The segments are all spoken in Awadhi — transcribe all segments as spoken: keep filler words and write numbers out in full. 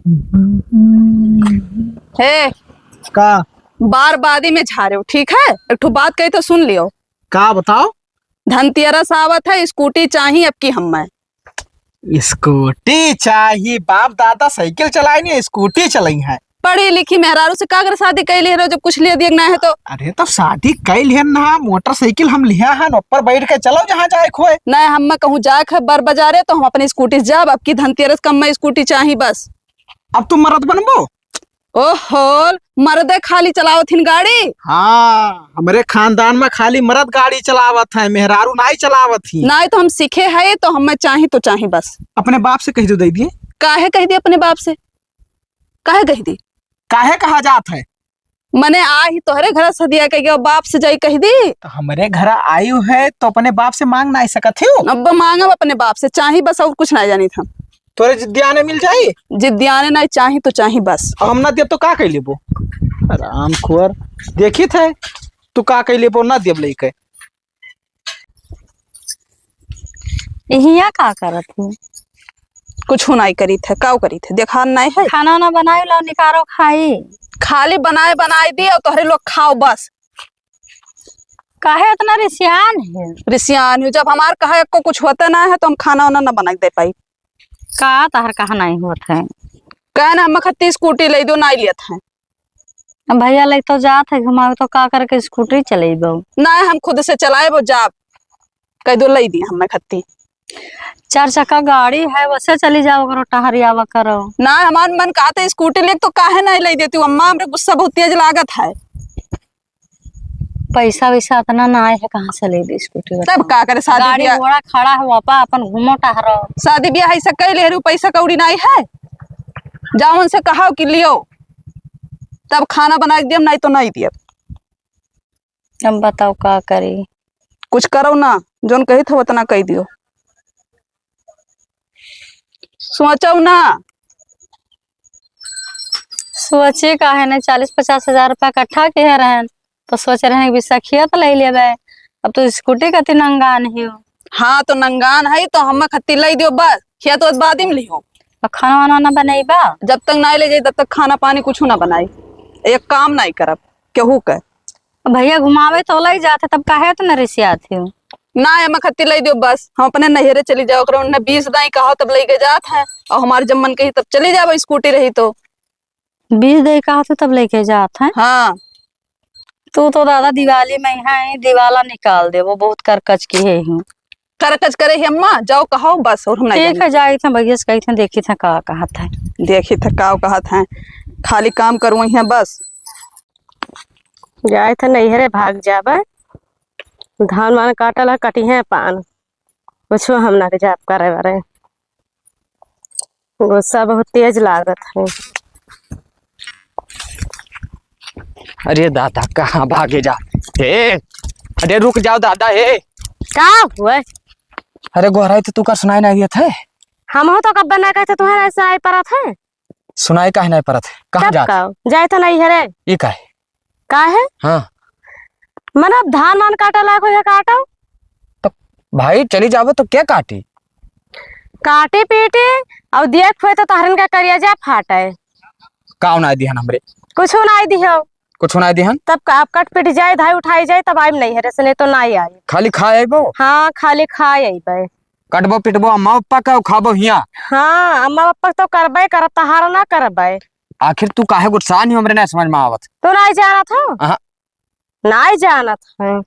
हे, का? बार बादी में झारे हो, ठीक है? एक ठो बात कही तो सुन लियो। का बताओ? धनतेरस आवत है, स्कूटी चाही अब की हम्मे। स्कूटी चाही? बाप दादा साइकिल चलाई नहीं, स्कूटी चलाई है। पढ़ी लिखी मेहरारू से का कर शादी कैली है, जब कुछ लिए दिए ना है तो। अरे तो शादी कैली है ना, मोटरसाइकिल हम लिया है, ऊपर बैठ के चलो जहाँ जाए खोए। नहीं, हम मैं कहूँ जाए है बर बाजारे तो हम अपनी स्कूटी से जाब, अब की धनतेरस का मैं स्कूटी चाही बस। अब तू मरद बनबो? ओहो, मरदे खाली चलावत हिन गाड़ी? हाँ, हमरे खानदान में खाली मरद गाड़ी चलावत है, मेहरारू नाई चलावत ही। नाई तो हम सीखे है, तो हमें चाही तो चाही बस। अपने बाप से कह दो, दे दिए। काहे कह दी अपने बाप से? काहे कह दी? काहे कहा जात है? मने आ ही तोहरे घर सदिया के गयो, बाप से जाई कह दी। तो हमरे घर आयु है तो अपने बाप से मांग नाई सकत हो? अब मांगब अपने बाप से, चाही बस, और कुछ नाई जानी था। तोरे जिद्दियाने मिल जाई? जिद्दियाने नाई, चाही तो चाही बस। अब हम ना देब तो का कह लेबो? राम खुअर, देखी थे तू का कह लेबो, ना देब लेके। हियाँ का करत ही? कुछ नाई करी थे, काऊ करी थे, देखा नाई है। खाना ना बनाई, लाओ निकारो खाई। खाली बनाए बनाए दी और तोहरे लोग खाओ बस। काहे इतना रिसियान है? रिसियान हो, जब हमार कहा को कुछ होता ना है तो हम खाना वाना ना बना के दे पाई। का तहर कहा नहीं होत है? कहे ना हम खत्ती स्कूटी ले दो, नाई लेत है। अब भैया ले तो जात है घुमावे, तो का करके स्कूटी चलेबो? ना, हम खुद से चलाएबो, जाब। कह दो ले दी हमें खत्ती। चार चक्का गाड़ी है, वैसे चली जाओ करो, टहरियावा करो। ना, हमार मन कहते स्कूटी ले तो काहे नहीं ले देती हूँ अम्मा, हमरे गुस्सा बहुत तेज लागत है। पैसा वैसा इतना ना आए है, कहाँ से ले दी स्कूटी तब बताओ? का करे, शादी गाड़ी ब्याह घोड़ा खड़ा है, वापा अपन घूमो टहरो। शादी ब्याह ऐसा कई ले रू, पैसा कौड़ी नहीं है, जाओ उनसे कहो कि लियो, तब खाना बना के दियम, नहीं तो नहीं दियब। अब बताओ का करी? कुछ करो ना, जोन कही था उतना कह दियो। सोचो ना। सोचे का है ना, चालीस पचास हजार रुपया इकट्ठा किहे रहन, तो सोच रहे हैं कि बिस्सा खेत ले लेबे। अब तो स्कूटी कति नंगान ही हो। हाँ, तो नंगान है तो हम खत्ती ले दियो बस, खेत ओत बाद में लिहो। और खाना वाना ना बनैबा? जब तक ना ले जाए तब तक खाना पानी कुछ ना बनाई, एक काम नहीं करब केहू के। भैया घुमावे तो लई जात है, तब काहे इतना रिसियात हो? ना, हम खत्ती लई दियो बस, हम अपने नैहरे चली जाओ, ओकरे उन्हें बीस दाई कहो तब लेके जात है, और हमारे जब मन कही तब चली जाओ, स्कूटी रही तो। बीस दाई कहो तो तब लेके जात है? हाँ। तू तो दादा दिवाली में है, दिवाला निकाल दे, वो बहुत करकच की है ही। करकच करे ही अम्मा, जाओ कहो बस, और हम नहीं ठीक जाने। है, जाई थे भैया से कही थे, देखी थे का कहत है। देखी थे का कहत है, खाली काम करुई है बस। जाए थे नैहरे भाग जाबे, धान वान काटल है, कटिहे पान, कुछो हम ना जाब करे बरे, गुस्सा बहुत तेज लागत है। अरे दादा, कहाँ भागे जा? ए, अरे रुक जाओ दादा, ए। का हुआ? अरे गोहराई तो तू का सुनाई नहीं देत है। हम हो तो कब बना कहते तुम्हें ऐसा आई परत है। सुनाई काहे नहीं परत है? कहाँ तब जात? का? जाए तो नहीं है रे। ई काहे? काहे? हाँ। मन अब धान वान काटे लायक हो, ये काटो। तो भाई चली जाबो तो क्या काटी? काटी पीटी और देख खोए तो तहरन का करिया जा फाटे। काव ना दिहन हमरे? कुछ ना दिहो। कुछ ना दिहन? तब का आप कट पीट जाए, धाई उठाई जाए, तब आइम नहीं है रे, से नहीं तो ना आई। खाली खाए आइबो? हाँ, खाली खाए आइबे। कटबो पिटबो अम्मा पप्पा का, खाबो हिया। हाँ, अम्मा पप्पा तो करबे करब, तहारा ना करबे। आखिर तू काहे गुस्सा नहीं हमरे ना समझ में आवत। तू नहीं जानत हो? अहाँ। नहीं जानत है।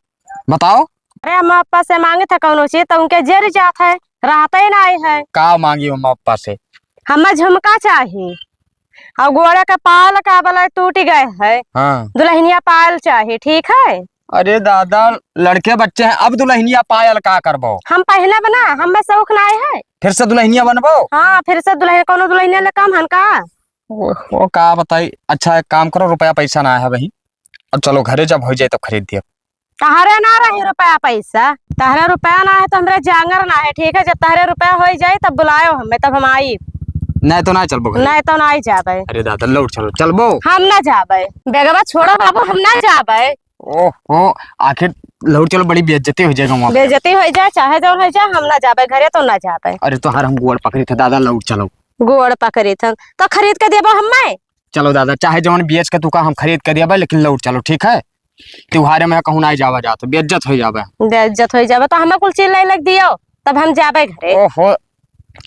बताओ। अरे अम्मा पप्पा से मांगे था कौनो चीज तो उनके जेर जात है, रहते ही नहीं है। का मांगी अम्मा पप्पा से? हमें झुमका चाही। और गोड़ा का पायल का बला टूट गए है। हाँ। दुल्हनिया पायल चाही, ठीक है? अरे दादा, लड़के बच्चे हैं, अब दुल्हनिया पायल का करबो? हम पहनब ना, हमें शौक ना है। फिर से दुल्हनिया बनबो? हाँ, फिर से दुल्हन, कौनो दुल्हनिया ले कम हन का? ओ, ओ, का बताई। अच्छा, एक काम करो, रुपया पैसा ना है वही, अब चलो घरे, जब हो जाए तब खरीद दिया। तहरे ना रही रुपया पैसा, तहरे रुपया ना है तो हमरे जांगर ना है, ठीक है? जब तहरे रुपया हो जाए तब बुलायो हमें, तब हम आई। नहीं तो ना चलबो घरे। नहीं तो ना जाबे। अरे दादा, लौट चलो, चलबो। हम ना जाबे। बेगवा छोड़ो बाबू, हम ना जाबे। ओहो, आखिर लौट चलो, बड़ी बेइज्जती हो जाएगा वहाँ पे। बेइज्जती हो जाए, चाहे जौन हो जाए, हम ना जाबे घरे, तो ना जाबे। अरे तोहार हम गोड़ पकड़ी थे दादा, लौट चलो। गोड़ पकड़ित हन, तो खरीद के देबा हम्मे? चलो दादा, चाहे जौन बेच के तू का हम खरीद के देबे, लेकिन लौट चलो, ठीक है? त्योहारे में कहूँ नाहीं जावा जात, बेइज्जत होइ जाबे। बेइज्जत होइ जाबे, तो हमें कुल चीज लै लग दियो, तब हम जाबे घरे। ओहो,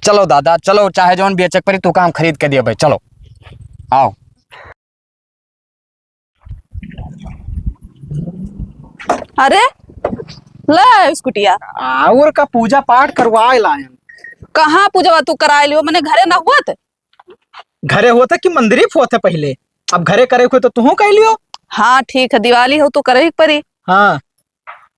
चलो दादा, चलो, चाहे जौन बेचे के पड़ी, तू का हम खरीद के देबे, चलो, आओ। अरे, ले आयो स्कूटिया। और का पूजा पाठ करवाए लायन। कहाँ पूजवा तू कराए लियो? मने घरे न हुआ थे? घरे हुआ था कि मंदिरी हुआ थे पहले? अब घरे करे हुए तो तुहू कह लियो। हाँ, ठीक है, दिवाली हो तो करे ही परी। हाँ।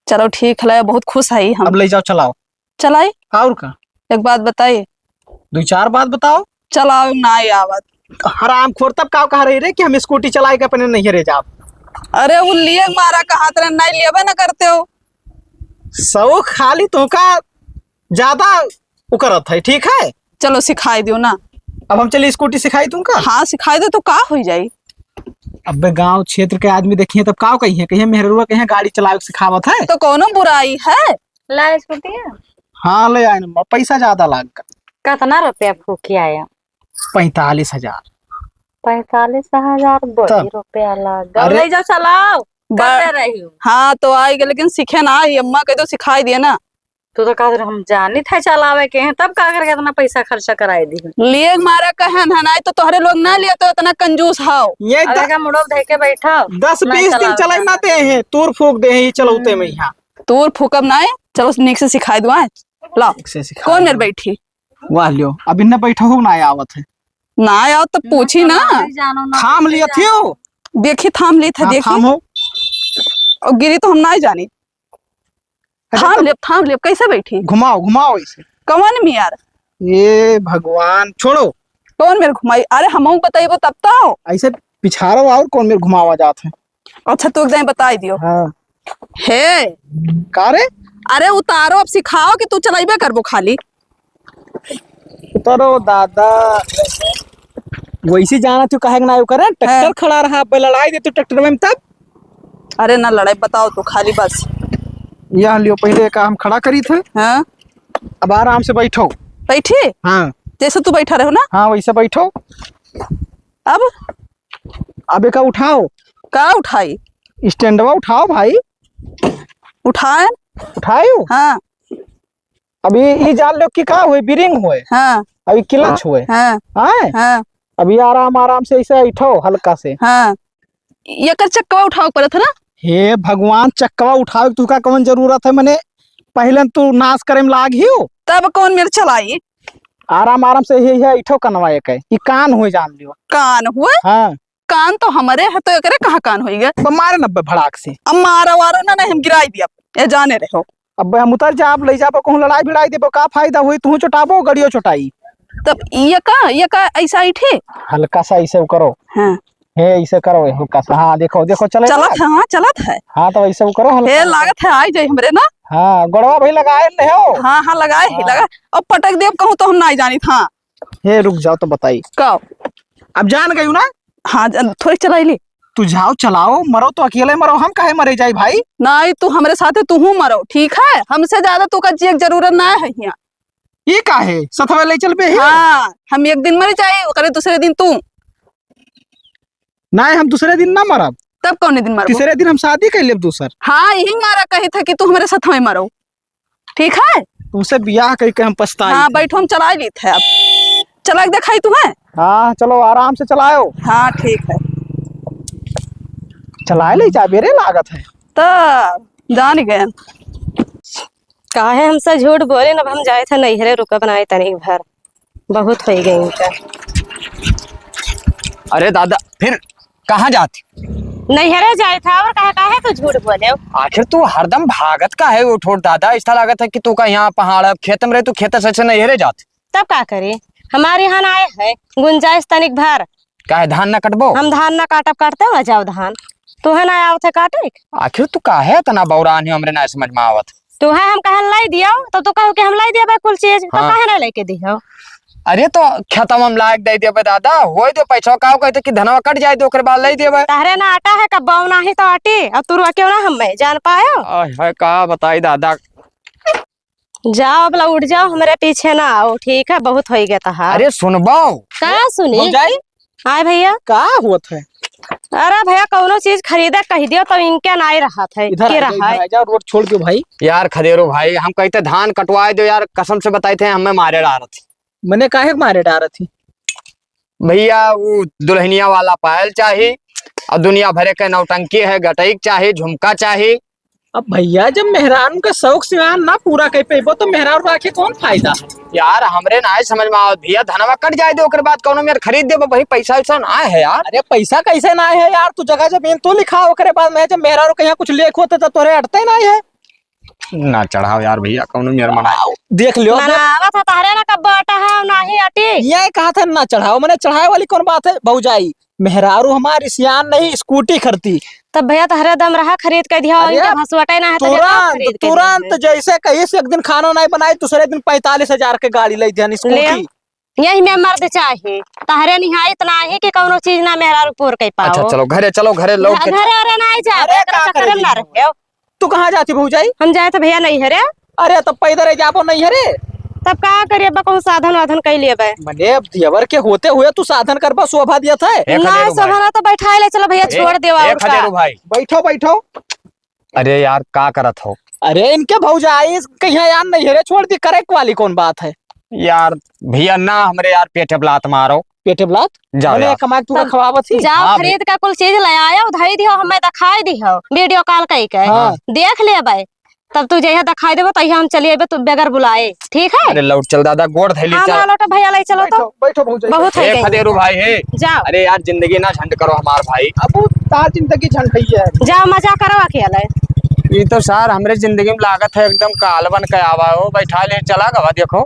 चलो ठीक है, बहुत खुश है हम। अब ले जाओ, चलाओ। चलाई? और का? एक बात बताई। दो चार बात बताओ। चलाओ, नाहीं आवत। हरामखोर, तब का कहा रही रे कि हम स्कूटी चलाए के अपने नैहरे जाब? अरे, उ लिए मारा कहा तरह नाहीं लेबे न करते हो। शौक खाली तोहका ज्यादा उ करत है, ठीक है? चलो, सिखाई दियो ना। अब हम चली स्कूटी सिखाई तुमका? हाँ, सिखाई दो तो का होइ जाई? अबे गांव क्षेत्र के आदमी देखिए तब का कहिए, कहिए मेहरुआ कहिए गाड़ी चलावे के सिखावत है। तो कौनो बुराई है? ला स्कूटी है। हाँ, ले आए ना, पैसा ज्यादा लाग। कितना रुपया फूकी आया? पैंतालीस हजार। पैंतालीस हजार बड़ी तब। रुपया लाग। अरे। ले जाओ, चलाओ। बा-, कर ले रही हूँ। हाँ, तो आई गए, लेकिन सीखे ना आई, अम्मा कह दो सिखाई दिए ना। तू तो कहत रहे, "हम जानित है चलावे के हैं, तब का करके इतना पैसा खर्चा कराए दी?" लिए मारा कहन है, नाहीं तो तोहरे लोग ना लिए तो इतना कंजूस हाव। ये द-, अरे का मुड़ो धइ के बैठा। दस ना बीस दिन चलावे चलाई ना जाना। दे हैं, तूर फूक दे हैं, ये चलौते में हम्म। यहाँ। तूर फूकब नाहीं, चलो नीक से सिखाई दो, आए। लाओ। ठीक से सिखा कौन मेर दो। बैठी? वाह लियो, अब इन्हें बैठा हो ना आवत है। ना आओ तो हम्म, पूछी ना। चलावे जानो ना, थाम पूछे लिया जानो। थियो। देखी थाम ली था, हाँ, देखी। थाम हो। और गिरी तो हम ना जानी। अरे थाम तो लेब, थाम लेब, कैसे बैठी? घुमाओ, घुमाओ इसे। कवन मियार? ए भगवान, छोड़ो। कौन मेर घुमाई? अरे हमहू बतइबो तब तो। ऐसे पिछाड़ो और कौन मेर घुमावा जात है? अच्छा, तू एक दाईं बताई दियो। हाँ। हे। का रे? अरे उतारो, अब सिखाओ कि तू चलाइबे करबो खाली। उतारो दादा। वैसे जाना तू काहे के ना करे? ट्रैक्टर हाँ। खड़ा रहा, अब लड़ाई दे तू ट्रैक्टर में तब। अरे ना लड़ाई, बताओ तू खाली बस। यह लियो, पहले का हम खड़ा करी थे। हाँ। अब आराम से बैठो। बैठी? हाँ। जैसे तू बैठा रहो ना? हाँ, वैसे बैठो। अब? अब एका उठाओ। का उठाई? स्टैंडवा उठाओ भाई। उठाए? उठायो? हाँ। अब ये, ये जान लो कि का हुए, बीरिंग हुए। हाँ। अब ये क्लच हुए। हाँ। आए? हाँ। अब ये आराम, आराम से ऐसे उठाओ हल्का से। हाँ। एकर चक्कवा उठावे के पड़त है ना? हे भगवान, चक्कवा उठावे के तुका कौन जरूरत है? मने पहले तू नाश करे में लाग ही हो। तब कौन मेर चलाई? आराम, आराम से ये, ये इठो कनवा एक है। ये कान हुए जान लियो। कान हुए? हाँ। कान तो हमरे है, तो एकरे कहाँ कान होई गए? तो मारे न अब्बे भड़ाक से। अब मारा वारो ना, नहीं हम गिराई दिया, ये जाने रहो। अब्बे हम उतर जाब, ले जाबो, कहूँ लड़ाई भिड़ाई देबो, का फायदा होई? तू चोटाबो, गड़ियो चोटाई। तब ये का, ये का ऐसा ऐठे? हल्का सा ऐसे करो। हाँ। हे, ऐसे करो, हल्का सा। हाँ, देखो, देखो, चले चलत ना? है, हाँ, चलत है। हाँ, तो ऐसे करो, हल्का हे, सा। लागत है, आई जाई हमरे ना। हाँ, गोड़वा भाई लगाए ले हो। हाँ, हाँ, लगाए ही, हाँ। लगा। अब पटक देब कहूँ तो हम ना जानी था। हे, रुक जाओ तो बताई। का? अब जान गई ना? हाँ, जान, थोड़ी चलाई ली। तू जाओ, चलाओ, मरो तो अकेले मरो, हम काहे मरे जाई भाई? नहीं, तू हमरे साथे तू हूँ मरो, ठीक है? हमसे ज्यादा तू का जिए के जरूरत ना है यहाँ। ये का है? सथवा ले चल बे है? हाँ, हम एक दिन मर जाए, ओकरे दूसरे दिन तू। नहीं, हम दूसरे दिन ना मरब। तब कौन दिन मरबो? तीसरे दिन हम शादी कर लेब दूसर। हाँ, यही मारा कही था कि तू हमरे साथ में मरो। ठीक है? तुमसे बियाह करके हम पछताई हाँ, थे। बैठो, हम चला ली थे अब। चला के दिखाई तुम्हें? हाँ, चलो आराम से चलाओ। हाँ, ठीक है। चलाए ले जा, बेरे लागत है। तो जान गए। काहे हमसे झूठ बोले न, अब हम जाए थे नैहरे रुकब ना तनिक भर, बहुत हो गई इनका। अरे दादा, फिर कहाँ जाती? नैहरे जाए था और कहे, काहे तू झूठ बोले? आखिर तू हरदम भागत का है उठ उठ दादा, ऐसा लागत है कि तू का यहाँ पहाड़ है, खेत में रहे, तू खेत से, से नैहरे जाती। तब का करे, हमारे यहाँ आए है गुंजाइश तनिक भर। काहे धान ना कटबो? हम धान ना काटब, काटते हुआ जाओ धान, तू है ना आओ थे काटे। आखिर तू काहे इतना बौरान है, हमरे ना समझ में आवत। तू है हम कहन लाई दियो, तो तू कहो कि हम लाई दिया भाई कुल चीज, तो हाँ। काहे ना लेके दियो? अरे तो खेतवा में लायक दे देबे दादा, होई दो पैसा, का कहते कि धनवा कट जाए तो ओकर बाद ले देबे। तहरे ना आटा है, कब बाव नाही तो आटी, अब तू रुआ क्यों ना हमें जान पायो? आय हाय, का बताई दादा। जाओ, अब लौट जाओ, हमरे पीछे ना आओ, ठीक है? बहुत होइ गया तहार। अरे सुनबो। का सुनी? भौजाई? आए भैया। का होत है? अरे भैया, कौनो चीज खरीदे कहि दियो तो इनके नाई रहत है, इधर के आ जाओ, रहा है? इधर आ जाओ, रोड छोड़ दो भाई। यार खदेरू भाई, हम कहित है धान कटवाए दो यार, कसम से बताइत है, हमें मारे डारत ही। मने काहे के मारे डारत ही? भैया, वो दुल्हनिया वाला पायल चाही, और दुनिया भरे के नौटंकी है, गटई के चाही, झुमका चाही। अब भैया, जब मेहरारू के शौक सिंगार ना पूरा कर पेबो, तो मेहरारू राखे कौन फायदा? यार, हमरे नाई समझ में आवत भैया, धनवा कट जाए दे, ओकरे बाद कौनो मेर खरीद देबो, वही पैसा वैसा ना है यार। अरे, पैसा कैसे ना है यार? तू जगह जमीन तू लिखा, ओकरे बाद में जब मेहरारू के यहाँ कुछ लेख होते तो तोरे अटते ना है। ना चढ़ाओ यार भैया, कौनो मेर मना। देख लियो, मनावत है तहरे ना कब अटा है, ना ही अटी। ये कहा था ना चढ़ाओ, मने चढ़ाए वाली कौन बात है भौजाई? मेहरारू हमारी सियान नहीं, स्कूटी खरीदी। तब भैया तहरे दम रहा, खरीद के दिया, अरे इनके भसुअटे ना है, तो देखो, तुरंत, खरीद के तुरंत दिया। जैसे कहिस एक दिन खाना नहीं बनाई, दूसरे दिन पैंतालीस हजार के गाड़ी ले दिया, ले। स्कूटी। यही में मर्द चाही, तहरे निहाई इतना ही कि कौनो चीज ना मेहरारू पूर कर पाओ। अच्छा, चलो घरे, चलो घरे, लौट के घरे, अरे नहीं जा, अरे एकरा का चक्कर करे में ना जी? रहे। तू कहाँ जाती भौजाई? हम जाए तो भैया नैहरे। अरे, तब पैदल ही जाबो नैहरे। तब का करिए, अब कहूँ साधन वाधन कइ लेबे। मने, अब देवर के होते हुए तू साधन करबा, शोभा दियत है। ए ना, खदेरू भाई। शोभा ना तो बैठाए ले, चलो भैया, ए, छोड़ देवा ए और का। खदेरू भाई। बैठो, बैठो। अरे यार, का करत हो? अरे, इनके भौजाई कहिया यार नैहरे छोड़ दी, करे वाली कौन बात है? यार, भैया ना, हमरे यार पेटे पे लात मारो। पेटे पे लात? जाओ मने यार। कमा के तू तब खवावत ही? जाओ, हाँ, खरीद का कुल चीज ले आया, उधाई दियो, हमें दिखाई दियो, video call कई के। हाँ। देख लेबे, तब तू जहिया दिखाई देबो, तहिया हम चली अइबे, तू बगैर बुलाए, ठीक है? अरे लौट चल दादा, गोड़ धइली हाँ, चल। हाँ, लौटो भैया, ले चलो तो। बैठो, बैठो भौजाई। बहुत है ए गई। खदेरू भाई, हे। जाओ। अरे यार, जिंदगी ना झंड करो हमार भाई। अब वो तार जिंदगी झंड ही है। जाओ, मजा करो अकेले। ये तो सार हमरे जिंदगी में लागत है एकदम काल बन के आवा हो, बैठा ले चला गवा देखो।